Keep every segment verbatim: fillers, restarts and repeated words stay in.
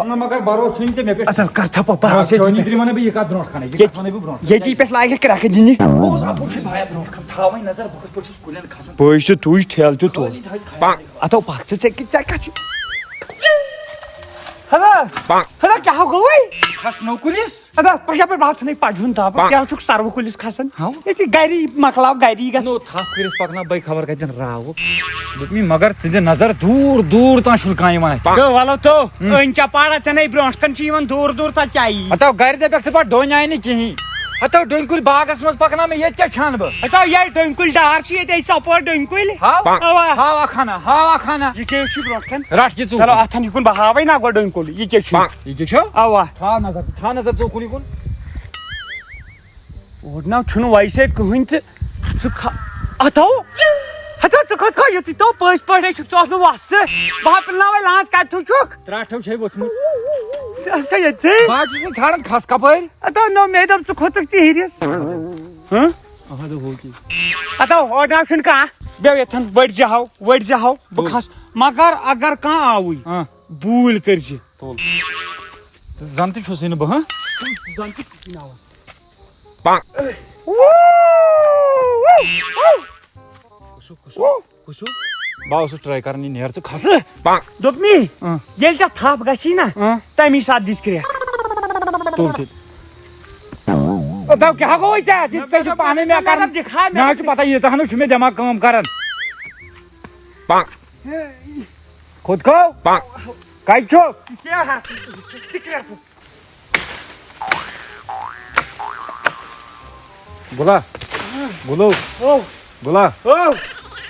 نہ، مگر بھروسہٕ چھُنہٕ ژےٚ مےٚ پٮ۪ٹھ۔ اَدٕ کر ژھۄپہٕ، بھروسہٕ ییٚتی چٲنی پٮ۪ٹھ۔ دِلہِ وَنَے بہٕ، یہِ کَتھ برونٛٹھ کَنَے، یہِ کَتھ ییٚتی، وَنَے بہٕ برونٛٹھ کَنَے۔ ییٚتی پٮ۪ٹھ لاگہِ کرٛٮ۪کھ دِنہِ۔ اوس ہا، بہٕ چھُس بایَک برونٛٹھ کَنہِ، تھاوَے نظر، بہٕ کِتھ پٲٹھۍ چھُس کُلٮ۪ن کھسان۔ پٔز چھِ تُج، ٹھیلہٕ تہِ تُل۔ خٲلی تھٲوِتھ خیالٕے۔ اَتھو پَکھ ژٕ، ژےٚ کہِ-، ژےٚ کَتھ چھُ؟ ہَلا، ہَلا، کیٛاہ ہو گوٚوُے؟ کھس نو کُلِس۔ اَدا، پَکھ یَپٲرۍ، بہٕ ہا ژھٕنَے پَجُن دَب۔ پَکھ۔ کیٛاہ چھُکھ سَروٕ کُلِس کھسان؟ ہاو۔ ییٚتہِ گَری مۄکلاو، گَری گژھ۔ نو تھپھ کٔرِتھ پَکناو بہٕ خبر کَتٮ۪ن راوُکھ۔ دوٚپمَے، مگر ژٕ دِ نظر دوٗر دوٗر تام چھُنہٕ کانٛہہ یِوان اَتھِ۔ تو وَلو تو، ہُم۔ أنۍ چا پاڑا ژےٚ نے برونٛٹھ کَنہِ چھِ یِوان دوٗر دوٗر، تَتہِ کیٛاہ یی؟ ہَتو گَرِ دَپٮ۪کھ ژٕ پَتہٕ ڈوٚنۍ آیہِ نہٕ کِہیٖنۍ۔ ہَتو ڈوٚنۍ کُلۍ باغَس منٛز پَکناو مےٚ، ییٚتہِ کیٛاہ چھانہٕ بہٕ؟ ہَتو یِہوٚے ڈوٚنۍ کُلۍ ڈار چھِ ییٚتہِ، أسۍ ژۄپٲرۍ ڈوٚنۍ کُلۍ۔ ہاو؟ اَوا۔ ہاو اَکھ ہَنا، ہاو اَکھ ہَنا۔ یہِ کیٛاہ چھُ برونٛٹھ کَنہِ؟ رَٹھ یہِ ژٕ چلو، اُکُن۔ اَتھَن یہِ کُن بہاوَے نا گۄڈٕ ڈوٚنۍ کُل، یہِ کیٛاہ چھُ؟ یہِ کیٛاہ چھُ؟ اَوا۔ تھاو نظر، تھاو نظر ژٕ اُکُن یہِ کُن۔ اوٚڑ ناو چھُنہٕ ویسے کٕہٕنۍ تہٕ ژٕ کھا-، اَتھو، ہَتو ژٕ کھوٚت کھا یُتُے تو پٔزۍ پٲٹھۍ چھُکھ ژٕ اوس مےٚ وَستہٕ۔ بہٕ ہا پِلناوَے لانٛژ کَتہِ تھُو چھُکھ؟ ترٛٹھ ہو چھے ؤژھمٕژ۔ ژٕ ٲس کھا ییٚتہِ ژٕے؟ بہٕ حظ چھُس وۄنۍ ژھانٛڈان کھَس کَپٲرۍ۔ اَتو نو مےٚ دوٚپ ژٕ کھوٚتُکھ ژِہرِس۔ ہہ؟ اَہَن حظ، ہو کی۔ اَتو اوٚڑ ناو چھُنہٕ کانٛہہ۔ بیٚہہ ییٚتھَن ؤٹۍ زِ ہاو، ؤٹۍ زِ ہاو، بہٕ تُل۔ کھَس۔ مگر اگر کانٛہہ آوُے، ہاں۔ بوٗلۍ کٔرۍ زِ۔ تُل۔ زَن تہِ چھُسٕے نہٕ بہٕ، ہاں؟ زَن تہِ چھُسٕے نہٕ اَوا۔ کُسُ، کُسُ، کُسُ؟ بہٕ اوسُس ٹراے کران، یہِ نیر ژٕ کھسہٕ۔ دوٚپمی، اۭں۔ ییٚلہِ ژےٚ تھپھ گژھی نا، اۭں۔ تَمی ساتہٕ دِس کرٛٮ۪کھ۔ تُل تہِ۔ او، دَو کیٛاہ گوٚوُے ژےٚ؟ دِ، ژےٚ چھُ پانَے مےٚ کران۔ دِکھا مےٚ۔ مےٚ حظ چھُ پتہ، ییٖژاہ ہن چھُ مےٚ دٮ۪ماغ کٲم کران۔ خود کھو۔ کَتہِ چھُ؟ یہِ کیٛاہ ہا؟ ژٕ کرٛٮ۪کھ۔ گُلا۔ گُلو۔ او۔ گُلا۔ او۔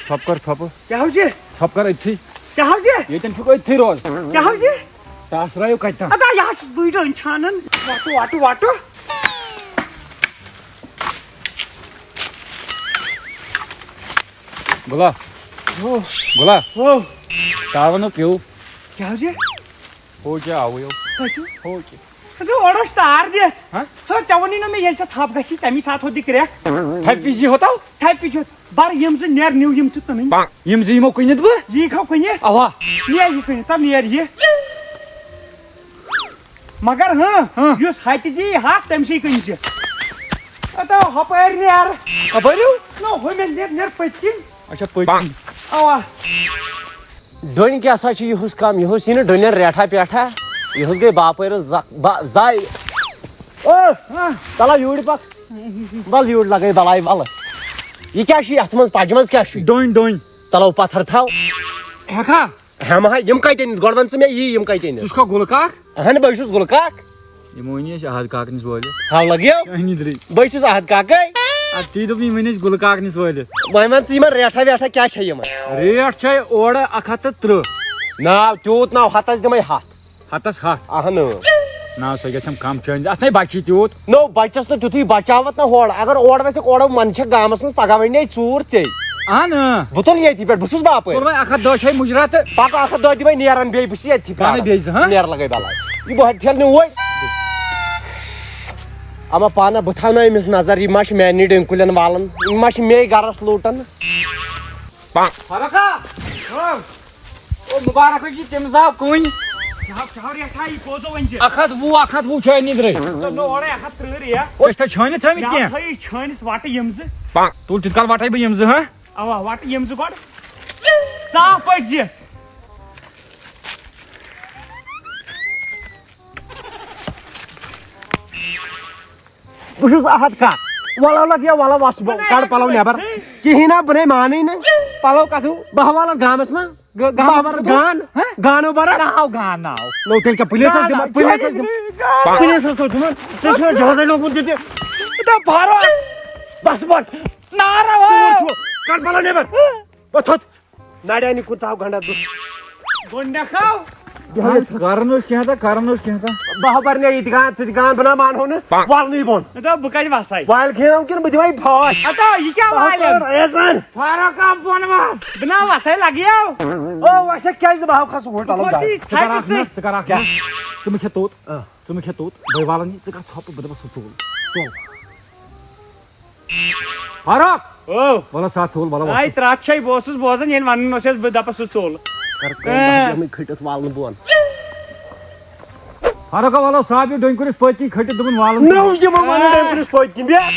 ژھۄپہٕ کر، ژھۄپہٕ۔ کیٛاہ حظ یہِ؟ ژھۄپہٕ کر أتھی۔ کیٛاہ حظ یہِ؟ ییٚتٮ۪ن چھُکھ أتھی روز۔ کیٛاہ حظ یہِ؟ ٹاسرٲیِو کَتہِ تام۔ اَدا یہِ حظ چھُس بٕے ڈٔنۍ چھانان۔ وَٹہٕ، وَٹہٕ، وَٹہٕ۔ گُلا۔ او۔ گُلا۔ او۔ تاوَن ہو پیوٚو۔ کیٛاہ حظ یہِ؟ ہو کیٛاہ آوُے ہو۔ کَتہِ؟ ہو کیٛاہ۔ ہے، ژٕ اورٕ اوس تار دِتھ۔ ہہ؟ ہے، ژےٚ ووٚنُے نہ مےٚ، ییٚلہِ ژےٚ تھپھ گژھی، تَمی ساتہٕ ہو دِ کرٛٮ۪کھ۔ تھپہِ وِزِ ہوتو؟ تھپہِ وِزِ ہوت۔ بَر یِم زٕ نیر، نِو یِم ژٕ تُنٕنۍ۔ یِم زٕ یِمو کٕنِتھ بہٕ؟ یی کھو کٕنِتھ۔ اَوا۔ نیر یہِ کٕنِتھ، تَلہٕ نیر یہِ۔ مگر ہاں، ہاں۔ یُس ہَتہِ دی ہَتھ، تٔمۍ سٕے کٕنۍ زِ۔ اَتو ہۄپٲرۍ نیر۔ ہۄپٲرۍ ہیوٗ؟ نہ، ہُمٮ۪ن نیر، نیر پٔتۍ کِنۍ۔ اچھا، پٔتۍ کِنۍ۔ اَوا۔ ڈوٚنۍ کیٛاہ سا چھِ یِہُس کَم؟ یِہُس یی نہٕ ڈوٚنٮ۪ن ریٹھا پیٹھا۔ یِہُس گٔے باپٲرۍ زَ-، با-، زاے۔ او، ہاں۔ تَلہ یوٗرۍ پَکھ۔ وَل یوٗرۍ لَگَے بَلاے وَلہٕ۔ یہِ کیٛاہ چھُ یَتھ منٛز؟ پَجہِ منٛز کیٛاہ چھُ؟ ڈوٚنۍ، ڈوٚنۍ۔ تَلو پَتھَر تھاو۔ ہٮ۪کھا؟ ہٮ۪مہٕ ہا، یِم کَتہِ أنِتھ؟ گۄڈٕ وَن ژٕ مےٚ، یی یِم کَتہِ أنِتھ؟ ژٕ چھُکھا گُلہٕ کاک؟ اَہَن، بہٕ چھُس گُلہٕ کاک۔ یِمو أنۍ أسۍ احد کاک نِش وٲلِتھ۔ ہاو لَگیو؟ چٲنی درٕے۔ بہٕ چھُس احد کاکَے۔ اَدٕ تی دوٚپ مےٚ، یِم أنۍ أسۍ گُلہٕ کاک نِش وٲلِتھ۔ وۄنۍ وَن ژٕ یِمَن ریٹھا ویٹھا کیٛاہ چھےٚ یِمَن؟ ریٹ چھےٚ اورٕ اَکھ ہَتھ تہٕ تٕرٛہ۔ ناو تیوٗت ناو ہَتَس دِمَے ہَتھ۔ ہَتَس ہَتھ؟ اَہَن۔ ناو سۄ گژھٮ۪م کَم چٲنۍ، اَتھ نے بَچی تیوٗت۔ نو، بَچَس نہٕ تیُتھُے بَچاوَتھ نہ ہورٕ۔ اگر اورٕ وَسَکھ اورٕ منٛز چھےٚ گامَس منٛز پَگاہ وَنہِ ہے ژوٗر ژے۔ اَہَن۔ بہٕ تُلہٕ ییٚتی پٮ۪ٹھ، بہٕ چھُس باپٲرۍ۔ کوٚر وۄنۍ اَکھ ہَتھ دہ چھے مُجرا تہٕ پَکھ اَکھ ہَتھ دہ دِمَے نیرَن بیٚیہِ، بہٕ چھُس ییٚتھی پانَے پرٛاران۔ بیٚیہِ زٕ، ہاں؟ نیر لَگَے بَلاے۔ یہِ بہٕ ہَتہِ ٹھیلہٕ نیوٗ وۄنۍ۔ اَما پانہ بہٕ تھاونہٕ أمِس نظر، یہِ ما چھُ میٛانہِ ڈیٚنۍ کُلٮ۪ن والان، یہِ ما چھُ مے گرس لوٗٹان۔ فرق ہا؟ او مُبارک حظ چھِ تٔمِس آو کٕنۍ۔ کیٛاہ حظ، کیٛاہ حظ ریٹھا یہِ بوزو وۄنۍ ژےٚ؟ اَکھ ہَتھ وُہ، اَکھ ہَتھ وُہ چھٲنِتھ درٛے۔ ژےٚ نوٚو اورَے اَکھ ہَتھ تٕرٛہ ریٹ۔ أسۍ چھا چھٲنِتھ تھٲومٕتۍ مےٚ کینٛہہ؟ تھٲیِو چھٲنِس وَٹہٕ یِم زٕ۔ تُل تِتھ کال وَٹَے بہٕ یِم زٕ، ہہ؟ اَوا، وَٹہٕ یِم زٕ گۄڈٕ۔ صاف پٲٹھۍ زِ۔ بہٕ چھُس احد کاک۔ وَلہٕ لَگ یا وَلہٕ وَس بہٕ کَڑٕ پَلو نٮ۪بَر۔ کِہیٖنۍ نہ، بہٕ نے مانٕے نہٕ۔ پَلو کَتھٕ؟ بہٕ ہا والَتھ گامَس منٛز۔ گامَس بہٕ ہا والَتھ منٛز؟ گان۔ ہہ؟ گانو بَرَتھ۔ ناو گان ناو۔ نو تیٚلہِ کیٛاہ پُلیٖسَس گان دِمہٕ؟ ناو۔ پُلیٖسَس دِمہٕ۔ پُلیٖسَس تھوٚو تِمَن۔ ژٕ چھُکھ جہازَے لوٚگمُت ژےٚ تہِ۔ دَپ فاروق۔ بَس بَن۔ نارٕ ژوٗر وٲو۔ چھُ۔ کَڑٕ پَلو نٮ۪بَر۔ بہٕ تھوٚد۔ نڑیانی کُن ژاو گنڈا دُر۔ گۄڈٕنیٚتھ آو۔ کران اوس کینٛہہ تہٕ کران اوس کینٛہہ تہٕ۔ بہٕ ہا برنے یہِ تہِ گان، ژٕ تہِ گان، بہٕ نہ مانہو نہٕ۔ وَلنٕے بۄن۔ مےٚ دوٚپ بہٕ کَتہِ وَسَے؟ وَلہٕ کھیٚنو کِنہٕ بہٕ دِمے پھاش؟ ہتا یہِ کیٛاہ بہٕ ہا والٮ۪م؟ کَرٕ ایزان۔ فاروق آو بۄن وَس۔ بہٕ نہ وَسَے لَگیو۔ او وَسَے کیٛازِ نہٕ بہٕ ہاو کھسہٕ ہوٹلَس بہٕ گاڑِ۔ کھوژِ یہِ ژٕ کَر اَکھ ژھَٹہِ مِنٹ، سۭتۍ۔ ژٕ کَر اَکھ مِنٹ۔ ژٕ مہٕ کھےٚ توٚت۔ آ۔ ژٕ مہٕ کھےٚ توٚت۔ بہٕ والَن یہِ، ژٕ کَر ژھۄپہٕ، بہٕ دَپَس سُہ ژوٚل۔ ژوٚل۔ فاروق! او! وَلہٕ سا ژوٚل، وَلہٕ آے وَسہٕ۔ ترٛٹھ چھے، بہٕ اوسُس بوزان، ییٚلہِ وَنان اوسُس بہٕ دَپَس سُہ ژوٚل۔ کَر کٲم، اے۔ بہٕ ہٮ۪مَے کھٔٹِتھ والنہٕ بۄن۔ فرق والو صاحب، یہِ ڈوٗنۍ کُلِس پٔتۍ کِنۍ کھٔٹِتھ دوٚپُن والُن۔ نہ، یہِ ما وَنہٕ ڈوٗنۍ کُلِس پٔتۍ کِنۍ، بیٚیہِ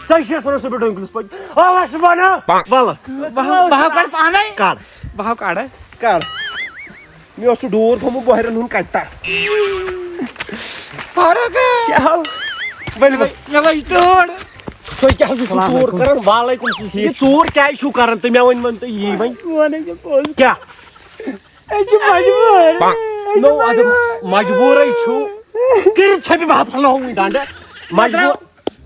ژےٚ چھِ یَس وَنان سُہ بیٚیہِ ڈوٗنۍ کُلِس پٔتۍ کِنۍ۔ آ، وَس وَنان، وَلہٕ۔ بہٕ ہاو، بہٕ ہاو کَڑٕ پانَے۔ کَڑ۔ بہٕ ہاو کَڑٕ۔ کَڑ۔ مےٚ اوس سُہ ڈوٗر تھوٚمُت بۄہرٮ۪ن ہُنٛد کَتہِ تام۔ فرق۔ کیٛاہ ہاو؟ ؤلِو، ؤلِو۔ مےٚ لٔج ٹٲر۔ تُہۍ کیٛاہ حظ چھِو السلام ژوٗر علیکُم۔ کَران؟ وعلیکُم السلام۔ یہِ ژوٗر کیٛازِ چھِو کَران؟ تُہۍ مےٚ ؤنۍ، ؤنۍ تُہۍ یی وۄنۍ۔ وَن حظ یہِ پوٚز۔ کیٛاہ؟ أسۍ چھِ مجبوٗر۔ أسۍ چھِ نو، اَدٕ مجبوٗر۔ مجبوٗرٕے چھُ۔ کٔرِتھ ژھۄپہِ بہٕ ہا پھلناوہو وٕنہِ ڈنٛڈٕ۔ مےٚ مجبوٗر۔ درٛاو،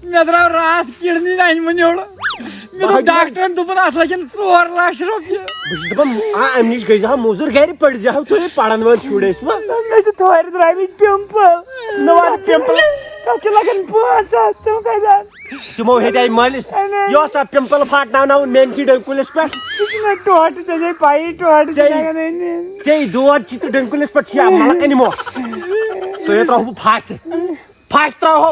مےٚ درٛاو راتھ کِڈنی اَنہِ مُنیوٚڑ۔ مےٚ دوٚپ مجبوٗر۔ ڈاکٹرن دوٚپُن اَتھ لَگن ژور لَچھ رۄپیہِ۔ بہٕ چھُس دَپان، آ، اَمہِ نِش گٔژھۍ زِ ہا موٚزوٗرۍ گَرِ پٔرۍ زِ ہا تُہۍ پَران وٲلۍ شُرۍ ٲسۍ وٕ۔ مےٚ چھِ تھورِ درٛامٕتۍ پِمپٕل۔ نہ، وَلہٕ پِمپٕل۔ تَتھ چھِ لَگان پانٛژھ ہَتھ، تِم کَتہِ اَن؟ تِمو ہیٚتہِ اَتہِ مٲلِس۔ اَہَن حظ۔ یہِ اوس سا پِمپٕل پھاٹناوناوُن میٛانہِ سۭتۍ ڈٔنۍ کُلِس پٮ۪ٹھ؟ یہِ چھُنہ ٹوٹھ، ژےٚ چھے پَیی ٹوٹھ چھِ ژےٚ، لَگان أنِتھ۔ ژےٚ دود چھِ تہٕ ڈٔنۍ کُلِس پٮ۪ٹھ چھِ یا مَلہٕ کَنہِ مۄکھ۔ تۄہہِ ترٛاوہو بہٕ پھاسہِ۔ پھاسہِ ترٛاوہو۔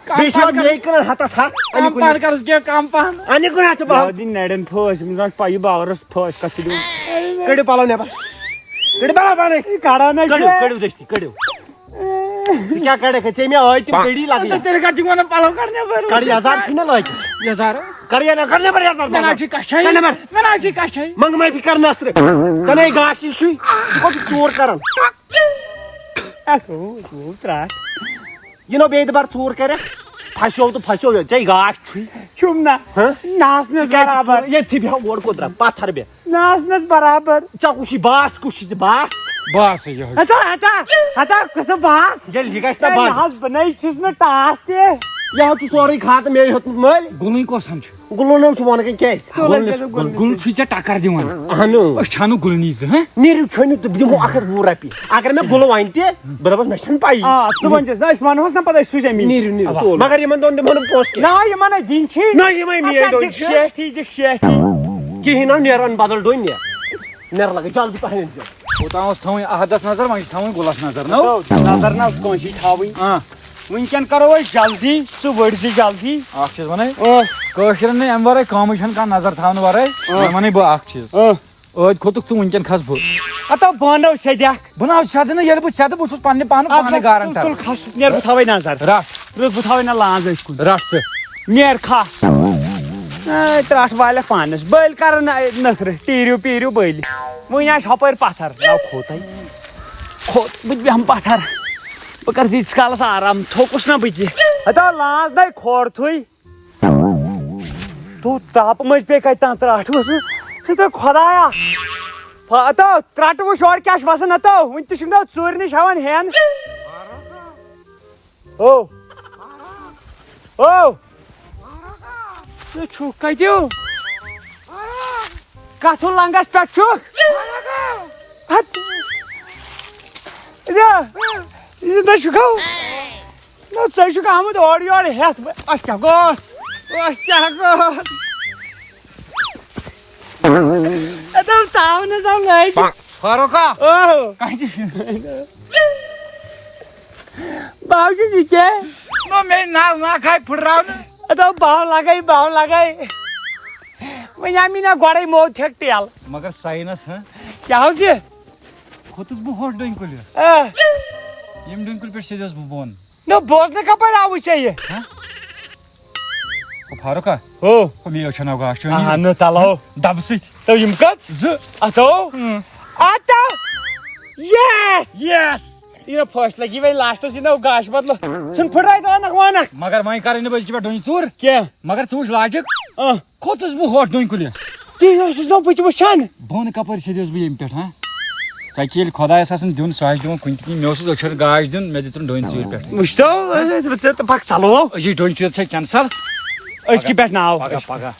کَم بیٚیہِ چھِ پَہَن مےٚ کَر، کٕنان ہَتَس ہَتھ۔ کَم اَنہِ کُنہِ۔ پَہَن کَرُس کینٛہہ، کَم پَہَن۔ اَنہِ کُنہِ ہَتھ ژٕ باو۔ یہِ دِنۍ نَرٮ۪ن پھٲسۍ، أمِس آسہِ پَیی باورَس پھٲسۍ کَتھ چھِ دِوان۔ کٔڑِو پَلو نٮ۪بَر۔ کٔڑِو پَلو پانَے۔ یہِ کَڑان نہ کٔڑِو، چھِ۔ کٔڑِو دٔستی، کٔڑِو۔ ژٕ کیٛاہ کَڑَکھ؟ ژےٚ مےٚ ٲدۍ تِم کٔڑی لَگٕنۍ۔ تہٕ تیٚلہِ کَتھ چھُکھ وَنان پَلو کَڑنہِ بٔرۍ؟ کَڑ یَزار چھُے نہ لٲگِتھ۔ یَزار؟ کَڑ یَزار، کَڑ نٮ۪بَر یَزار، مےٚ نہ مَزار۔ چھُے کَچھَے۔ کَڑ نٮ۪بَر۔ مےٚ نہ چھُے کَچھَے۔ منٛگہٕ معٲفی کَر نَصرٕ۔ ژٕ نَے گاش یہِ چھُے۔ ژٕ کوٚت چھُکھ ژوٗر کَران؟ اَکھ ہُہ، ہُہ ترٛٹھ۔ یہِ نو بیٚیہِ دُبارٕ ژوٗر کَرٮ۪کھ۔ پھَسیو تہٕ پھَسیو یہِ۔ ژےٚ گاش چھُے۔ چھُم نہ۔ ہہ؟ ناسنَس ژٕ کیٛازِ چھُکھ برابر۔ ژوٗر؟ ییٚتھی بیٚہہ، اور کوٚت درٛاو؟ پَتھَر بیٚہہ۔ ناسنَس برابر۔ ژےٚ کُس چھُے باس، کُس چھُے ژےٚ باس؟ باس ہے یِہوٚے۔ ہتا، ہتا، ہتا، کُس باس؟ ییٚلہِ یہِ گژھِ نہ ہے، بنٛد۔ نہ حظ، بہٕ نَے چھُس نہٕ ٹاس تہِ۔ یہِ حظ چھُ سورُے خاتہٕ مے ہیوٚتمُت مٔلۍ۔ گُلٕنۍ کۄس ہن چھُ؟ گُلہٕ نہٕ چھُ وَنان کینٛہہ کیٛازِ؟ گُلہٕ گُلہٕ چھُ ژےٚ ٹکر دِوان۔ اَہنُو۔ أسۍ چھانو گُلہٕ نِش زٕ، ہہ؟ نیٖرِو ژھٲنِو تہٕ بہٕ دِمو اَکھ ہَتھ وُہ رۄپیہِ۔ اگر مےٚ گُلہٕ وَنہِ تہِ، بہٕ دَپَس مےٚ چھَنہٕ پَیی۔ آ، ژٕ وَنہِ چھَس نہ، أسۍ وَنہوس نہ پَتہٕ أسۍ سوٗزۍ اَمی۔ نیٖرِو، نیٖرِو، اَوا۔ تولہٕ۔ مگر یِمَن دۄن دِمو نہٕ پونٛسہٕ کینٛہہ۔ نہ، یِمَن ہے دِنۍ چھی۔ نہ، یِمَے اَسا میٛٲنۍ دِکھ ڈوٚنۍ چھِ۔ شیٹھی، دِکھ شیٹھی۔ کِہیٖنۍ نہ، نیر وَن بدل ڈوٚنۍ نیر۔ نیر لگے جلدی پہن۔ اوتام اوس تھاوٕنۍ احدس نظر، وۄنۍ چھِ تھاوٕنۍ گُلس نظر، نو؟ نظر نہ کٲنٛسی تھاوٕنۍ۔ آ۔ وٕنکٮ۪ن کرو أسۍ جلدی، ژٕ ؤڑۍ زِ جلدی۔ اکھ چیٖز ونے، آ۔ کٲشرٮ۪ن نہٕ امہِ ورٲے کٲمٕے چھنہٕ کانٛہہ نظر تھاونہٕ ورٲے۔ آ۔ وۄنۍ ونے بہٕ اکھ چیٖز۔ آ۔ ٲدۍ کھوٚتُکھ ژٕ وٕنکٮ۪ن کھس بہٕ۔ ہتو بہٕ انو سیٚدِ اکھ۔ بہٕ نہ حظ سیٚدٕ نہٕ، ییٚلہِ بہٕ سیٚدٕ بہٕ چھُس پننہِ پانہٕ اَدٕ پانے گارنٹر۔ تُل کھس، نیر بہٕ تھاوے نظر۔ رٹھ۔ رُت بہٕ تھاوے نہ لانٛز أچھ کُن۔ رٹھ ژٕ۔ نیر کھس۔ اے، ترٛٹھ والٮ۪کھ پانس۔ بٔلۍ کرن نہ نخرٕ۔ ٹیٖرِو پیٖرِو بٔلۍ۔ وۄنۍ آسہِ ہۄپٲرۍ پتھر۔ نہ کھوٚتَے۔ کھوٚت۔ بہٕ تہِ بیٚہمہٕ پتھر۔ بہٕ کرٕ تیٖتِس کالس آرام۔ تھوٚکُس نہ بہٕ تہِ۔ ہتا لانٛز نَے کھورتھٕے۔ تو تاپہٕ مٔنٛزۍ پیٚیہِ کتہِ تام ترٛٹھ ؤژھ۔ ہتا خۄدایا۔ ہتا ترٛٹہٕ وٕچھ اورٕ کیٛاہ چھُ وسان۔ ہتا وُنہِ تہِ چھُکھ نہ ژوٗرِ نِش ہٮ۪وان ہٮ۪ن۔ او۔ او۔ ژٕ چھُکھ کتہِ؟ کتھ لنگس پٮ۪ٹھ چھُکھ؟ ہت۔ یہِ، یہِ نہ چھُکھ۔ نہ، ژٕ چھُکھ آمُت اورٕ یورٕ ہٮ۪تھ۔ اَتھ کیٛاہ گوٚژھ؟ اَتھ کیٛاہ گوٚژھ؟ اَدٕ تاونہٕ زَن لٲگِتھ۔ فاروقا! او! کَتہِ چھُ؟ باو چھُس یہِ کیٛاہ؟ نو مےٚ ناو نا کھاے پھٕٹراونہٕ۔ اَدٕ باو لَگَے، باو لَگَے۔ وۄنۍ آو مےٚ نا گۄڈَے موت ٹھیک ٹیل۔ مگر ساینس، ہہ؟ کیٛاہ اوس یہِ؟ کھوٚتُس بہٕ ہوٚٹھ ڈوٗنۍ کُلِس۔ آ۔ ییٚمہِ ڈوٗنۍ کُلہِ پٮ۪ٹھ سیٚدیوس بہٕ بۄن۔ نہ، بوزنہٕ کَپٲرۍ آوُے ژےٚ یہِ؟ ہہ؟ او فاروقا۔ ہو۔ ہو، مےٚ یوت چھےٚ ناو گاش چٲنی۔ اہنہٕ تَلو۔ دَبہٕ سۭتۍ۔ تو یِم کٔژ؟ زٕ۔ اَتو۔ اۭں۔ اَتو۔ Yes! Yes! یہِ فٲصلہٕ گی وۄنۍ لاسٹَس یہِ نو گاش بدلہٕ۔ ژھٕن پھٕٹرٲوِتھ عٲنَکھ وٲنَکھ۔ مگر وۄنۍ کَرٕنۍ نہٕ بہٕ أزکہِ پٮ۪ٹھ ڈوٗنۍ ژوٗر۔ کینٛہہ۔ مگر ژٕ وٕچھ logic۔ اۭں۔ کھوٚتُس بہٕ ہوٚٹھ ڈوٗنۍ کُلِس۔ تی اوسُس نہ بہٕ تہِ وٕچھان۔ بۄنہٕ کَپٲرۍ سیٚدیوس بہٕ ییٚمہِ پٮ۪ٹھ، ہا؟ ژَکہِ ییٚلہِ خۄدایَس آسان دیُن، سُہ آسہِ دِوان کُنہِ تہِ کِنۍ۔ مےٚ اوسُس أچھَن گاش دیُن، مےٚ دِتُن ڈوٗنۍ ژوٗرِ پٮ۪ٹھ۔ وٕچھتو، ژٕ، ژٕ، ژٕ پَکھ ژَلو۔ أزِچ ڈوٗنۍ چھِ ژےٚ cancel۔ أزکہِ پٮ۪ٹھ ناو۔ پَگاہ، پَگاہ۔